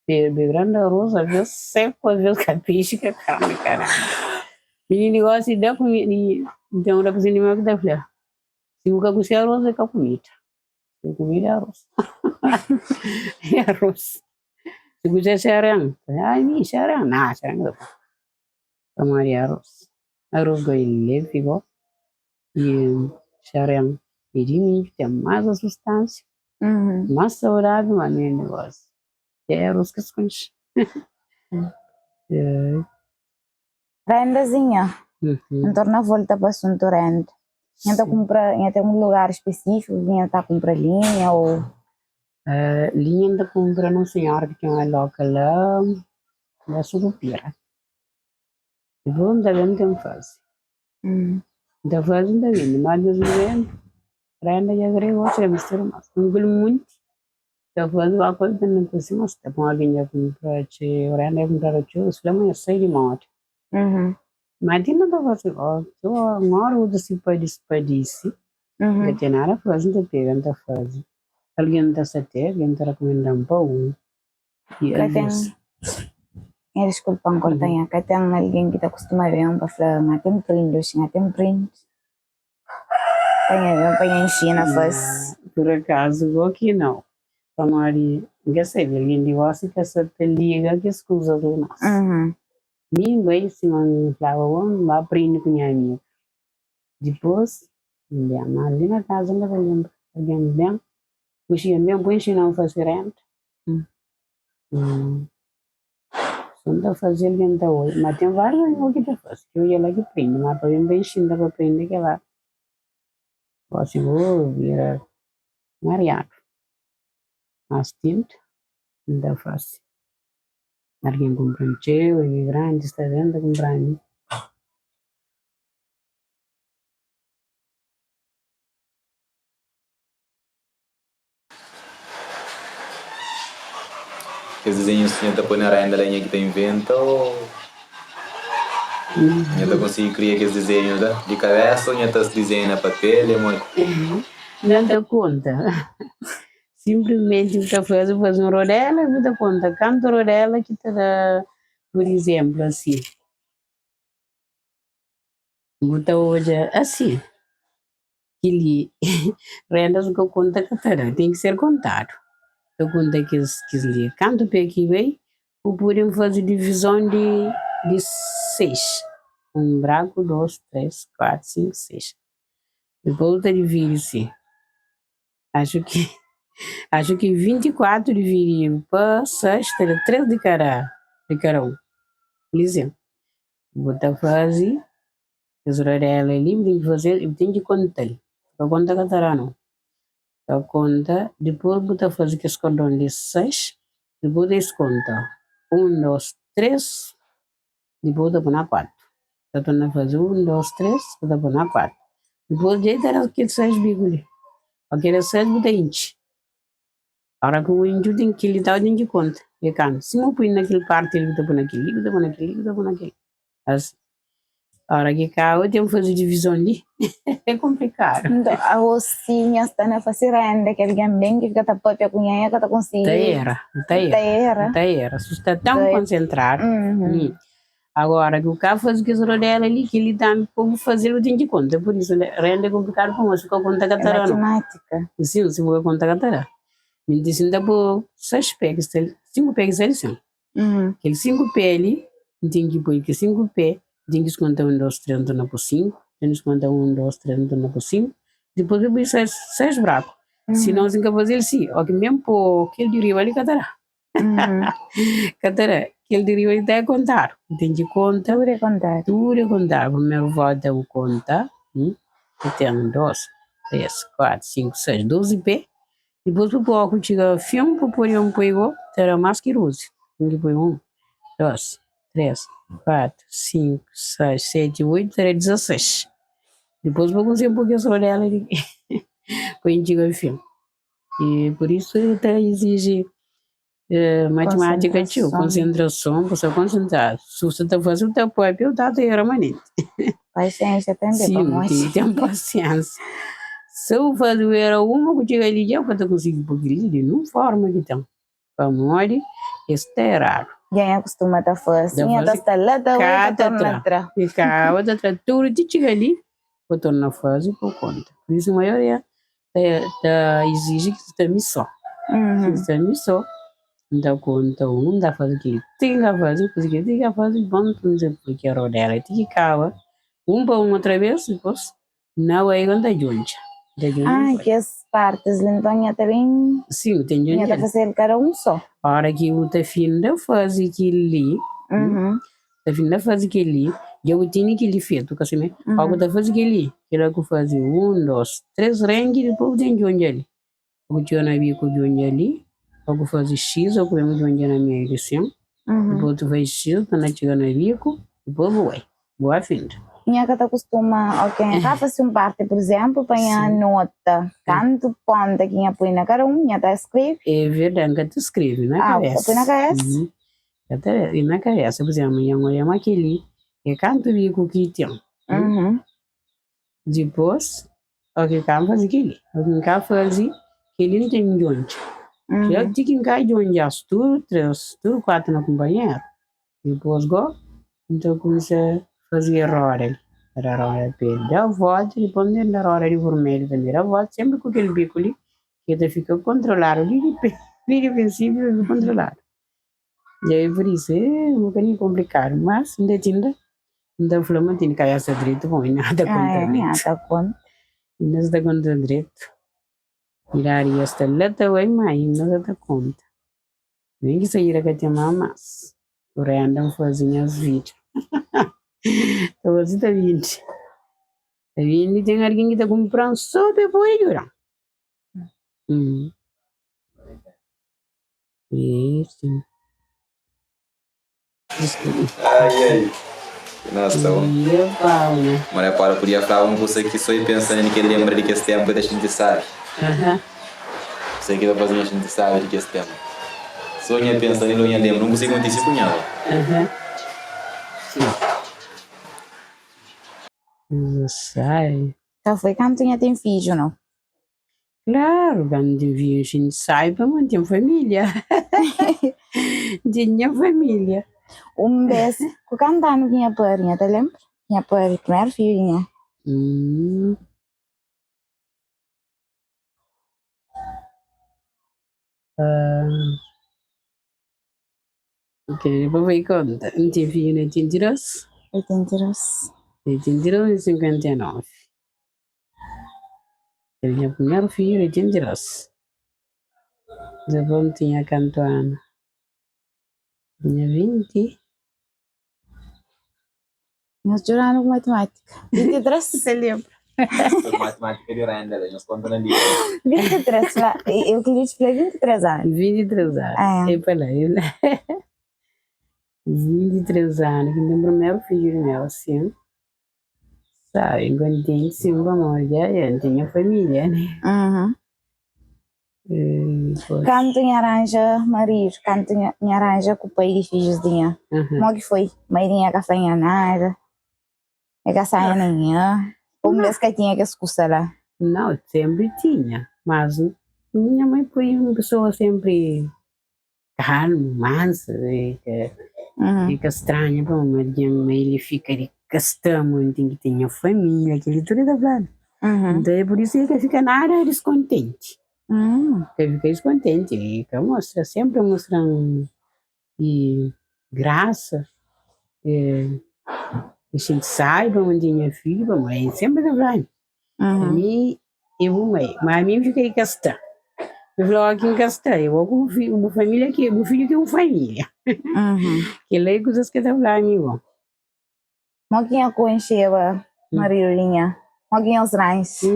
ferbe grandi aros, aves seku, aves ka pexi, ka karni, ka nada. Mininu gosi da kumida, ten un rapazinhu di meu ki ta fla, si bu ka kusia aros, é ka kumida. N kumida é arroz é arroz Si bu dja xerén ai mi xerén na xerén ka ta poi pamodi é arroz arroz goi levi go i xerén é di midju ten más sustánsia más saudável ma mi N gosta é arroz ki es konxe.
Rendazinha, N torna volta pa asuntu renda. Nha ta kunpra, nha ten un lugar spesífiku ki nha ta kunpra linha ô?
Linha N ta kunpra na un sinhora ki ten un loka la na Surupira. Dipôs N ta ben N ten faze. N ta faze N ta bende, má des mumentu renda dja kre gosi ka mestedu más. N kul munti Ta faze ba kol ta na kusi mas ta pon algen dja kunpra txeu renda dja kunpradu txeu es fla ma es sai di moda ma ti na ta fase gosi un ora otu si pa dispadisi ka ten nada faze nta pega nta faze algen ta sa te algen ta rakumendam pa un i
Ka ten
alves.
Nha diskulpa-m korta nha ka ten algen ki ta kustuma ben pa fla nha ten prindi oxi nha ten prindi. Pa nha ben pa nha inxina fase.
Pur akazu bo ki nau, pamodi N ka sabe, algen di gosi ka sa ta liga kes kuzas li mas. Mi N bai sima N flaba bo, N ba prende ku nha amiga. Dipôs N ben, ma li na kaza N ka ta lenbra. Algen ben, bu txiga N ben bu inxina-m fase renta. So N ta faze algen ta odja, ma ten várius algen ki ta faze, ki odja la ki prende, ma pa ben pa inxina pa prende kila gosi bo bira mariadu, mas tinta N ta faze, algen kunpra-m txeu, imigrantis ta ben ta kunpra-m.
Kes dizenhus ki nha ta poi na renda la nha ki ta inventa ô nha ta konsigi kria kes dizenhus la di kabesa ô nha ta dizenha na papel é modi?
Nha ta konta. Sinplismenti bu ta faze, bu faze un rodela i bu ta konta kantu rodela ki ta da, pur izénplu asi. Bu ta odja asi. Kel-li rendas bu ka konta ka ta da, ten ki ser kontadu. Ta konta kes kes li. Kantu pé ki bai, bu pode faze divizon di di seis. Un braku, dos, tres, kuatru, sinku, seis. Dipôs bu ta dividi si. Axu ki axu ki 24 divididu pa 6 ta da 3 di kada di kada un. Lizin, bu ta faze kes rodela li, bu ten ki faze-l bu ten ki konta-l, ka konta ka ta da nau. Ta konta, dipôs bu ta faze kes kordon di 6, dipôs es konta, un, dos, tres, dipôs bu ta pui na 4. Ta torna faze un, dos, tres, bu ta pui na 4. Dipôs dja ta da kel 6 biku li, pa kel 6 bu ta intxi. Ora ki bu intxi bu ten kel li ta ten ki konta e kantu. Sima bu pui na kel parti li bu ta pui na kel li, bu ta pui na kel li, bu ta pui na kel li. Asi. Ora ki kaba ten faze divizon li é konplikadu.
Nton aos si nha sta na fase renda ki algen ben ki fika ta papia ku nha nha ka ta konsigi.
Ta era, ta era, ta era. Si sta tan konsentradu. Agora ki bu ka faze kes rodela li kel-li tambi pa bu faze-l bu ten ki konta. Pur isu renda é konplikadu pamodi si bu ka konta ka ta da no. Sin si bu ka konta ka ta da. Mi di si N ta pô 6 pé ki sta li, 5 pé ki sta li sin. Kel 5 pé li, N ten ki poi kel 5 pé, N ten ki skonta 1, 2, 3, N torna pô 5, N ten ki skonta 1, 2, 3, N torna pô 5, dipôs N poi 6 braku. Si nau si N ka faze-l si, óki N ben pô kel di riba li ka ta da. Ka ta da. Kel di riba li ta kontadu. N ten ki konta.
Tudu é kontadu.
Tudu é kontadu. Primeru vólta bu konta, bu ten 2, 3, 4, 5, 6, 12 pé. Dipôs bu pô ku txiga fin bu pode un poi go ta da más ki 12 ten ki poi 1, 2, 3, 4, 5, 6, 7, 8 ta da 16 dipôs bu konsigi poi kes rodela li pa txiga fin i pur isu ta iziji Matimátika txeu, konsentrason, bu sta konsentradu. Si bu sta ta fase, bu ta papia, bu ta ta era manenti.
Pasiénsia tanbe,
Sin,
pamodi.
ten ki ten pasiénsia. Si bu fase bu era uma, bu txiga li dja bu ka ta konsigi poi kel li di nun forma ki ten, pamodi es sta eradu.
Dja nha kustuma ta fase,
Ta
nha ta
fase
sta la ta bai
ka
ta
ta
torna
tra,
tra.
i kaba ta tra tudu ti txiga li, bu torna fase bu konta. Pur isu maioria ta iziji ki sta mi so, ki sta mi so, N ta konta un, N ta faze kel ti ki N ka faze, N faze kel ti ki N ka faze, bon N ta poi kel rodela ti ki kaba, un pa un otra bes, dipôs na bai N ta djuntxa, N ta djuntxa.
Ah, kes partis li nton nha ta ben.
Sin, ten
Nha ta
djuntxa.
faze-l kada un so.
Ora ki bu ta finda faze kel-li. Ta finda faze kel-li, dja bu tene kel-li fetu, ka simé? Ó bu ta faze kel-li, kila ku faze un, dos, tres renki, dipôs bu ten djondja li. Bu txiga na biku djondja li, ó ku faze xis, ó ku ben bu djondja na meiu di sin, dipôs tu faze xis, ta na txiga na biku, dipôs bu bai, bu bai finda.
Nha ka ta kustuma, ok, nha ka fase un parti, pur izénplu, pa nha anota kantu ponta ki nha poi na kada un, nha ta skrebe?
É verdadi, N ka ta skrebe na kabésa.
Ah, bu ta poi na kabésa?
Ka ta i na kabesa, pur izénplu, nha oja ma kel-li é kantu biku ki ten. Dipôs, óki ka N faze kel-li, óki N ka faze kel-li N ten djontxa. Kila ti ki N ka djontxa-s tudu três, tudu kuatu na kunpanheru, dipôs gó N ta kumsa faze roda li, ta da roda pa el da vólta, dipôs N ten da roda di burmelhu tanbê da vólta, sénpri ku kel biku li ki ta fika kontroladu li di prinsípiu ta fika kontroladu. E aí por isso é um bocadinho complicado, mas ainda tinda, ainda fla ma tene cabeça dreto, bom, e nada conta
Ah,
dreto.
ta conta.
Ainda sta conta dreto. Idade já sta lá ta bai, mas ainda sta ta conta. Nem que saída ka ten mais. Por aí andam fazer minhas vídeos. Ta faze ta bindi. Ta bindi ten algen ki ta kumpra-m só pa e pode djuda-m.
Ai ai Nossa, Maria Paula podia flaba un kusa ki so i pensa nel ki el lenbra di kes tenpu i ta xinti sabi. Kusa ki ta faze nha xinti sabi di kes tenpu. So nha pensa nel o nha lenbra un kusa ki kontise ku nha.
Ka foi kantu nha ten fidju no.
Klaru, kantu N vive N sai pa manten familia, N ten nha familia.
Un bes, ku kantu anu ki nha pari, nha ta lenbra? Nha pari primeru fidju di nha.
Ok, pa bai konta, N ten fidju na 82.
82.
82 i 59. Kel nha primeru fidju na 82. Dipôs N tinha kantu anu? Tinha 20.
Nhos djuda-nu ku matimátika. 23?
Você lembra?
Matimátika di renda la, nhos konta na livru.
23, fla, eu queria te falar 23 anos.
23 anos.
É.
É pa lá, é lá. 23 anos, ki N ten primeru fidju di meu, asin. Sabe, N kontenti sin pamodi dja N ten nha familia, ne?
Uhum. Kantu nha ranja maridu, kantu nha ranja ku pai di fidjus di nha, mo ki foi? Mai di nha ka fla nha nada? E ka saia na nha. Un bes ka tinha kes kusa la.
Nau, senpri tinha, mas nha mai foi un pesoa senpri kalmu, mansa, e ka e ka stranha pa un algen ma el fika di ka sta monti ki ten nha familia, kili tudu e ta fladu. Nton é pur isu ki el ka fika nada diskontenti, ka fika diskontenti, e ka mostra, senpri mostra-m E grasa e xinti sábi pa un tinha fidju pa mãe senpri ta fla-m ami é bu mãe ma ami N fika i ka sta el fla óki N ka sta é bo ku bu fidju bu família ki bu fidju ki é un família kel-la é kuzas ki el ta fla mi bo.
Mo ki nha konxeba maridu di nha? Mo ki nhos ranxa?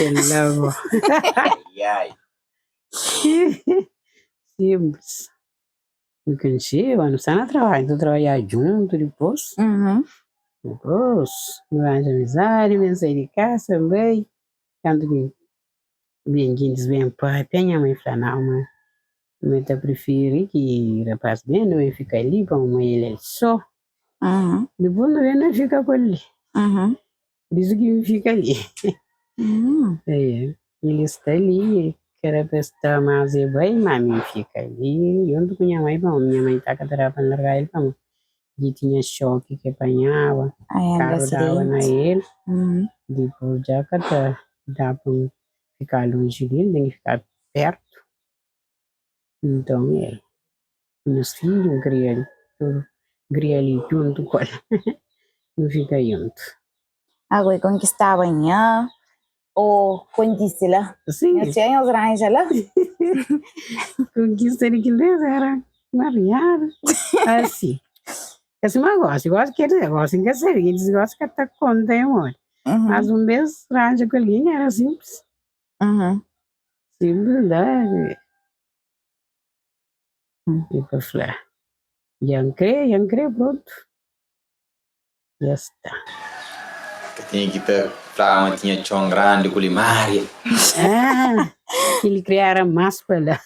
Kel-la bo. Simplis. Nu konxeba, nu sta na trabadju, nu ta trabadja djuntu dipôs. Dipôs nu ranja amizadi, ben sai di kasa, N bai. Kantu ki ben gentis ben papia, nha mai fla, nau ma mi ta prifiri ki rapaz ben, nu ben fika li pa mamai el el so. Dipôs nu ben nu fika ku el li. Pur isu ki N fika li. El sta li, kera pa el sta más el bai, má mi N fika li djuntu ku nha mai, pamodi nha mai ta ka ta daba pa N larga el pamodi dja tinha xoki ki el panhaba, karu daba na el, dipôs dja ka ta da pa N fika lonji di el, N ten ki fika pértu. Nton el, nhas fidju N kria tudu, N kria li djuntu ku el, nu fika djuntu.
Agu e konkistaba nha o kontise la?
Sim.
Nhos txeu nhos ranja la?
Konkista di kel bes era mariadu, asi. Ka sima gosi, gosi ker dizer, gosi N ka sabe, gentis gosi ka ta konta e modi. Mas un bes ranja ku algen era simplis. Simplis la e ta fla, dja N kre, dja N kre, prontu. Ya sta.
Ka tinha ki ta flaba ma tinha txon grandi ku limária.
Ah, kel-li kre éra más pa la.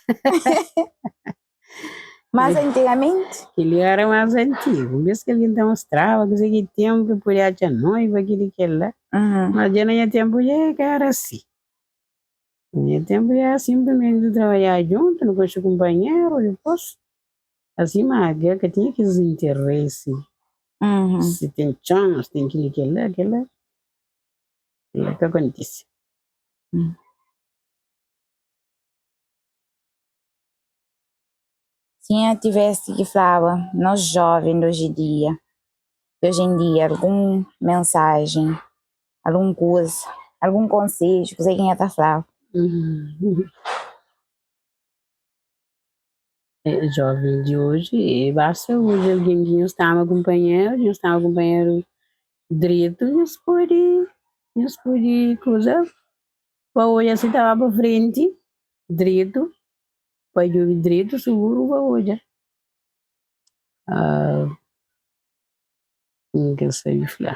Más antigamenti?
Kel-li éra más antigu. Un bês ki algen ta mostraba kuzê ki ténpu ki pode atxa noiva, kel-li kel-la. Má dja na nha ténpu dja ka éra asi. Na nha ténpu dja éra sinplimenti nu trabadjaba djuntu, nu konxe kunpanheru, dipôs asi má dja ka tinha kes interesi. Si ten txon, si ten kel-li kel-la, kel-la, kel-la ka kontise.
Si nha tivesse ki flaba nos joven di oji dia, di oji en dia algun mensajen, algun kuza, algun konsedju, kuzê ki nha ta flaba?
Joven di oji, basta odja algen ki nhos ta ama kunpanheru, nhos ta ama kunpanheru dretu, nhos pode, nhos pode kuza pa odja si ta ba pa frenti dretu, pa djobe dretu suguru pa odja. N ka sabe fla.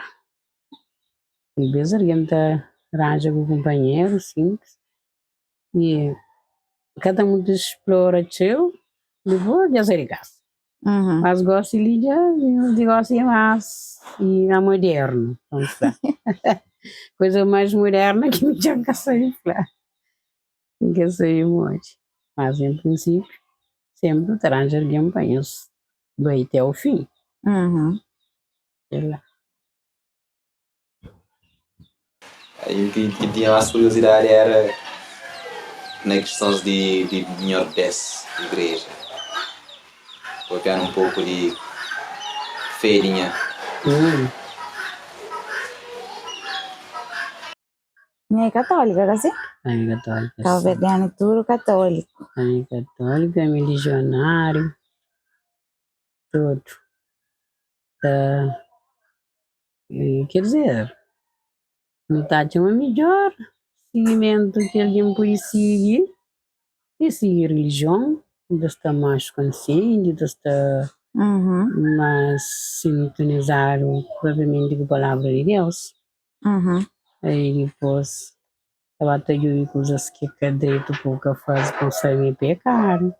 Talvês algen ta ranja ku kunpanheru sinplis i ka ta mutu splora txeu, dipôs dja sai di kasa. Mas gosi li dja di gosi é más modernu, vamos fla. Kuza más moderna ki mi dja N ka sabe fla. N ka sabe modi. Mas en prinsípiu, senpri ta ranja algen pa nhos bai te au fin. Sei la.
Aí ki ki tinha más kuriosidadi éra na kistons di di Nhordés, igreja. Papianu un poku di fé di nha.
Nha é katólika, ka si?
Ami é katólika, si.
Kabuverdianu tudu katóliku.
Ami é katólika, ami é lijionáriu, tudu. Ta, ker dizer, nu ta atxa ma midjór sigimentu ki algen pode sigi é sigi rilijion, nu ta sta más konsienti, ta sta más sintonizadu propriamenti ku palavra di Deus. Aí dipôs ta ba ta djobe kuzas ki ka dretu pa bu ka faze pa bu sabe ma é pekadu.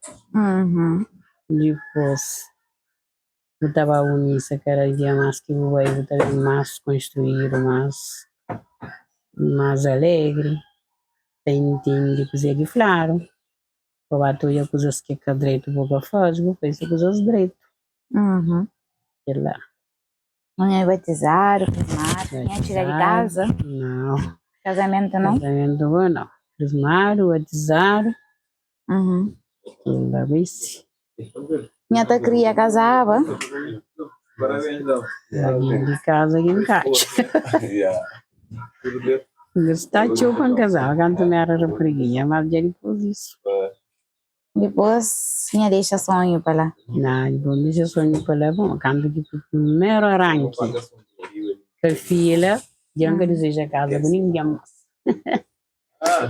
Dipôs. Bu ta ba bu misa kada dia mas ki bu bai bu ta ben mas konstruídu mas mas alegri ta intende kuzê ki fladu pa ba ta odja kuzas ki ka dretu bu ka faze bu faze kuzas dretu kel-la.
Nha é batizadu, krismadu, nha txiga di kaza?
Nau.
Kazamentu nau?
Kazamentu bo nau. Krismadu, batizadu, kel-la bai si.
Nha ta kria kazaba?
Algen di kaza ki N katxa. N gosta txeu pa N kazaba kantu mi éra rapariguinha, mas dja dipôs disu.
Dipôs nha dexa sonhu pa la.
Na, dipôs N dexa sonhu pa la. Bon, kantu ki primeru aranki ka fila, dja N ka dizeja kaza ku ningen más.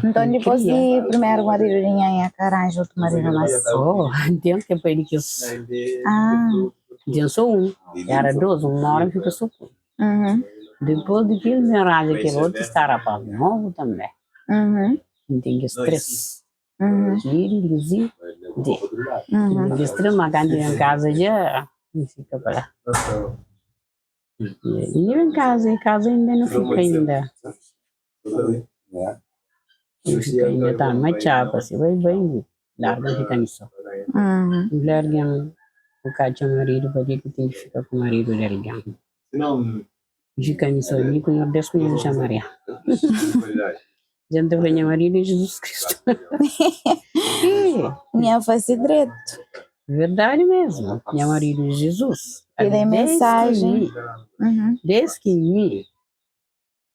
Nton, dipôs di primeru maridu di nha, nha ka ranja otu maridu más?
Oh, N ten ke pai di kes. N ten so un, éra dôs, un móre N fika so ku un. Dipôs di kel, N ben ranja kel otu, sta rapaz novu tanbê. N ten kes três. Kiri, Lizi, Dé. N ten kes três, má kantu N ben kaza dja N fika pa la. N ben kaza, e kaza inda nu fika inda. Nu fika inda ta ma txapa si bai bai larga N fika mi so. N fla algen ku ka atxa maridu pabia ki ten ki fika ku maridu di algen. N fika mi so mi ku Nhordes ku nha Virjen Maria. Dja N ta fla nha maridu é Jizus Kristu.
Nha fase dretu.
Verdadi mesmu, nha maridu é Jizus.
Kel é mensajen.
Des ki mi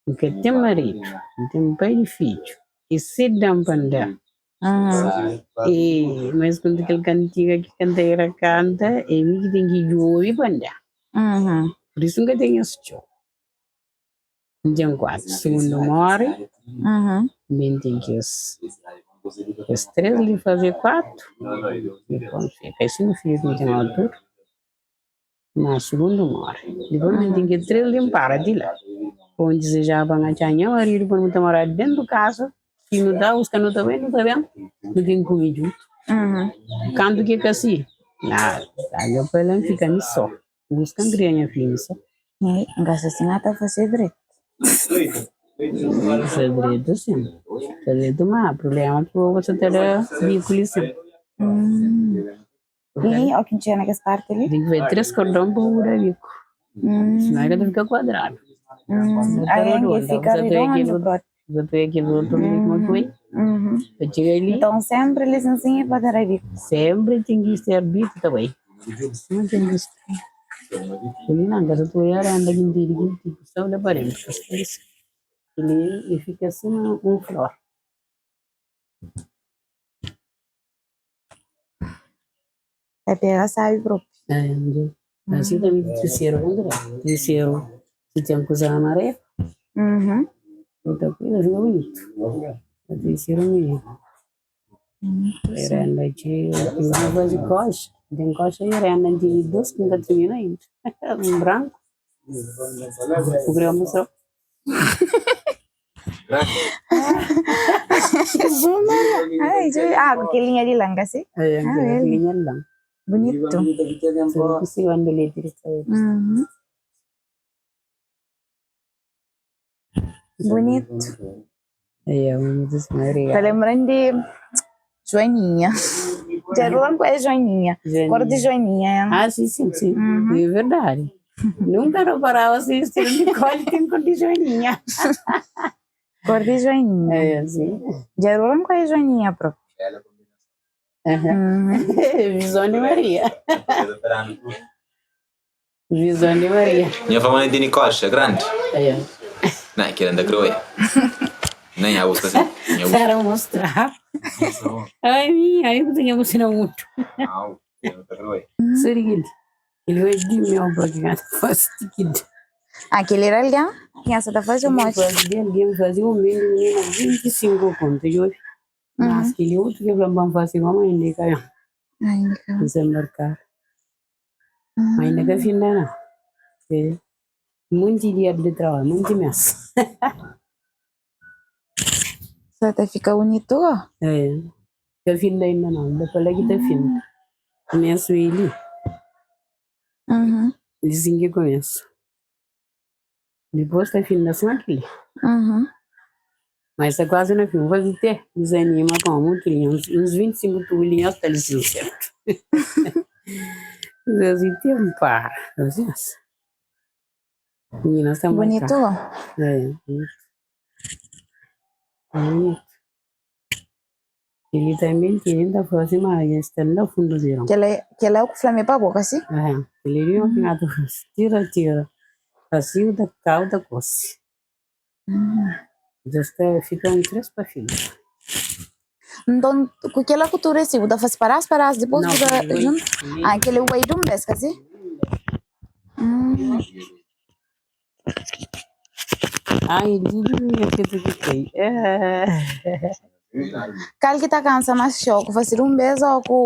N ka ten maridu, N ten pai di fidju i si da-m pa N da. E mas kuntu kel kantiga ki kanteira kanta é mi ki ten ki djobe pa N da. Pur isu N ka ten es txeu. N ten 4, sigundu móre, mi N ten kes kes 3 li faze 4, dipôs N fika. I si nu fidju ki N ten altura. Ma sugundu móre. Dipôs mi ten ki tra-l di N para di la. Pô N dizejaba N atxa nha maridu pa nu ta mora dentu kasa, si nu ta buska nu ta bai nu ta ben, nu ten kume djuntu. Kantu ki é ka si, na pa la N fika mi sô, N buska N kria nha fidju mi sô.
N gosta si N ka ta fase dretu.
Fase dretu sin, fase dretu ma prublema ki bo sa ta da biku li sin.
I o ki N txega na kes parti li.
Ten ki faze 3 kordon pa bu da biku. Sinon el ka ta fika kuadradu.
Aí el fika redondo propi.
Bo ta oia kel otu li kuma ki bai pa txiga li.
Nton senpri lisensinha pa ta da biku.
Senpri ten ki ser biku ta bai. Suma ten ki ser. Li nan ka sa ta oia renda ki N tene ki tipu sta la pa dentu. Li el fika suma un flor.
Ta pega sabi propi.
Asi tambi terseru kontra terseru si ten kusa na maré ta kuida fika bunitu terseru mininu renda txeu N ta fazi koxa ten koxa di renda N tene dus ki N ka tirmina ainda un branku bu kre mostrau.
Ah, ku kel linha di lan, ka si?
É, ah, kel linha di lan.
Bunitu. Bunitu. Ta lembra-m di Joaninha. Dja rulan ku é Joaninha. Kor di Joaninha.
Ah, sim, sim, sim. É verdade. Nunca reparava assim, estilo Nicole tem cor de joaninha.
Cor de joaninha.
É, sim.
Dja rulan ku é Joaninha próprio.
Visão de Maria. Visão de Maria.
Nha fama na tene koxa grandi.
É.
Na, kel anda kroe. Na nha busca sim. Nha busca.
Era mostrar. Ai, minha, aí eu tinha você muito.
Não, eu tá kroe.
Seguinte, ele vai de meu para que gata faz tiquito.
Aquele era alguém? Quem essa tá fazendo
Ele
mote?
fazia alguém fazia um menino 25 conto, eu Mas aquele outro que eu fazer uma mãe de caiu.
Ai, cara.
Desembarcar. Mas ainda ka finda não. É. Monti dia de trabalho, monti mês.
Só até fica bonito, ó.
É. Ka finda ainda não, ainda fala que tá finda. Começo ele.
Uhum.
Lisin ki kumesa. Dipôs ta finda sima kel-li.
Uhum.
Mas sta kuazi na fin. N faze te dizanima pamodi mutu linha, uns 25 tubu linha sta li sin sertu. N faze te N para. Minina sta
Bunitu go.
É, bunitu. Bunitu. Kel-li tanbe tene ta faze ma el sta la fundu di ron.
Kel-la kel-la ku fla mi pa bo, ka si?
É, kel-li li ki N ta faze. Tira, tira. Asi u ta kau ta kosi. Dja sta fika un 3 pa fika.
Nton, ku kel-la ku tudu esi, bu ta faze padás padás dipôs bu ta junta? Ah, kel-li bu bai di un bes, ka si?
Ai, di ki ta kai.
Kal ki ta kansa más txeu, ku fase di un bes ô ku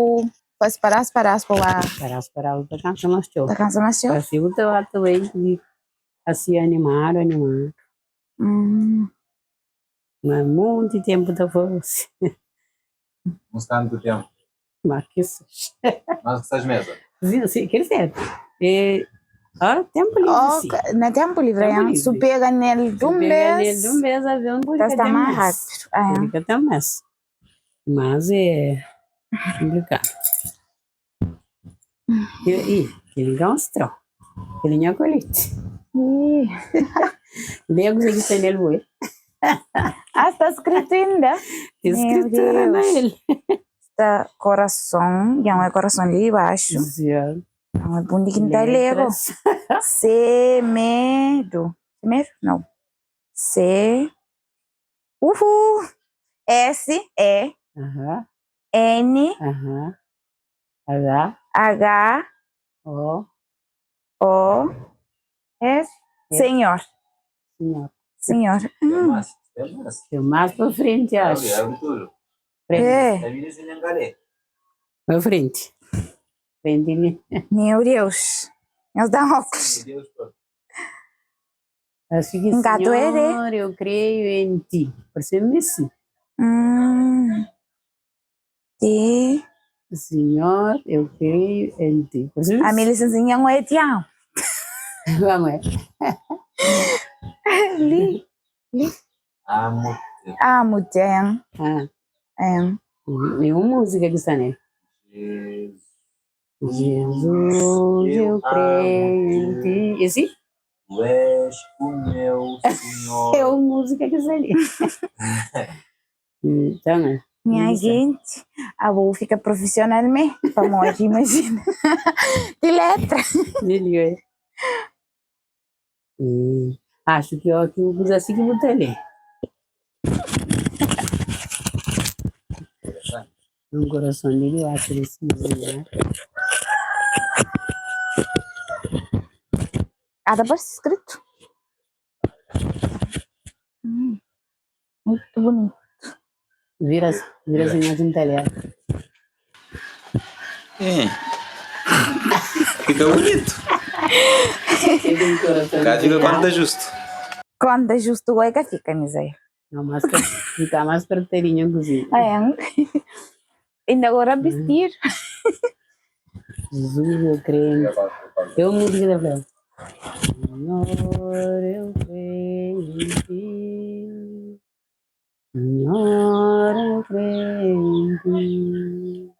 fase padás padás pa ba?
Padás padás ta kansa más txeu.
Ta kansa más txeu?
Asi bu ta ba ta bai asi animadu animadu. Mas monti ténpu ta fase.
Uns tantu ténpu?
Más ki seis.
Más ki seis mês?
Si, kel ser. É, ah, ténpu livri, si.
Oh, na ténpu livri,
Ténpu livri.
Su pega nel di un
Pega nel
bes,
di un bes, avion pode
ta
ka
sta
ten
más
más.
rápidu. É.
Pode ka ten más. Mas é konplikadu. I, kel-li ka un strau. Kel-li nha koleti.
Ih.
Lê kuzê ki sta nel bo, é?
Ah, sta skritu inda?
Tem
Meu
skritura na
Deus.
el.
Sta korason, dja un é korason li di baxu.
Zia.
Dja un é pundi ki N ta lê go.
Letras.
Semedu. Semedu? Nau. Se. Uhu! S, E,
Aham,
N,
aham. H,
H,
O,
O, S. Senhor.
Senhor.
Senhor.
Tem mais, tem mais.
Tem mais para frente, acho.
Abre tudo.
Frente.
É.
A vida sem galé.
Para frente. Frente ali.
Meu Deus. Nhos dá óculos.
Meu Deus, pô.
Acho que,
Um gato é de.
Senhor, eu creio em ti. Parece-me assim.
Ti.
Senhor, eu creio em ti. Parece-me
A minha licencinha não é tião.
Vamos, é.
Li.
Amo.
Amo-te.
Ah,
É.
é uma música que está nele.
Jesus.
Jesus, eu
Eu
creio em
amo-te.
ti. Esse
Tu és o meu Senhor.
é uma música que está ali. Então, é.
Minha
Isso.
gente, a vou fica profissional mesmo. Pamodi, imagina. De letra.
Ele é. Acho que ó, que eu pus assim que vou ler. Um coração dele, eu acho esse né?
Ah, tá parece escrito. Muito bonito.
Vira, vira assim, mais um talher.
É. Fica bonito. Cá fica quando tá justo.
Quando é justo, é que fica, Misael.
Não, mas fica mais pertinho, inclusive.
É. Ainda agora vestir.
Jesus, eu creio. Eu música da Bel. Senhor, eu creio em ti. Senhor, eu creio em ti.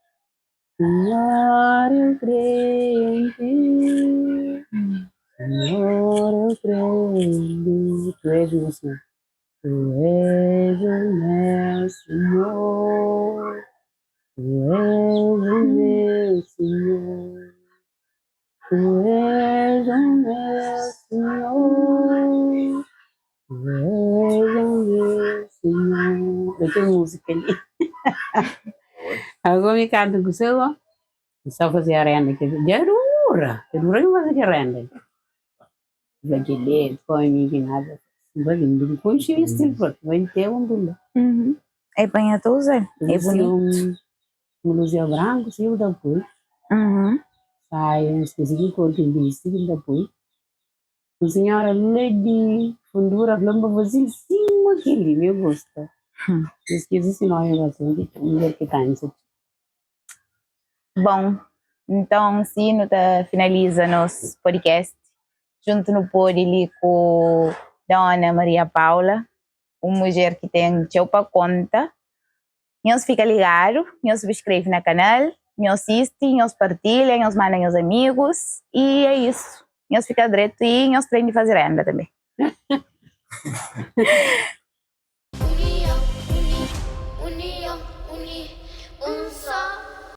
Senhor, eu creio em ti. Senhor, eu creio em ti. Tu és meu Senhor. Tu és o meu Senhor. Tu és o meu Senhor. Tu és o meu Senhor. Tu és o meu Senhor. Eu tenho música ali. Agora me canto com o seu, ó. Só fazer a renda aqui. Já dura. Já dura que fazer a renda. Vai de ler, põe que nada. Vai vir com estilo, vai ter um bunda.
Uhum. É bem a tua, é bonito.
Um blusinha branco, sim, eu da pui.
Uhum.
Saia, esqueci que cor que viste, que da pui. O senhora lady fundura lomba você sim, aquele me gosta. Esqueci se não eu gosto de um que tá nisso.
Bom. Nton, si nu ta finaliza nos podcast djuntu nu pode li ku Dona Maria Paula, un mudjer ki ten txeu pa konta. Nhos fika ligadu, nhos subskreve na kanal, nhos sisti, nhos partilha, nhos manda nhos amigus y é isu. Nhos fika dretu y nhos prende faze renda tanbe.
Union, uni, union, uni, un só.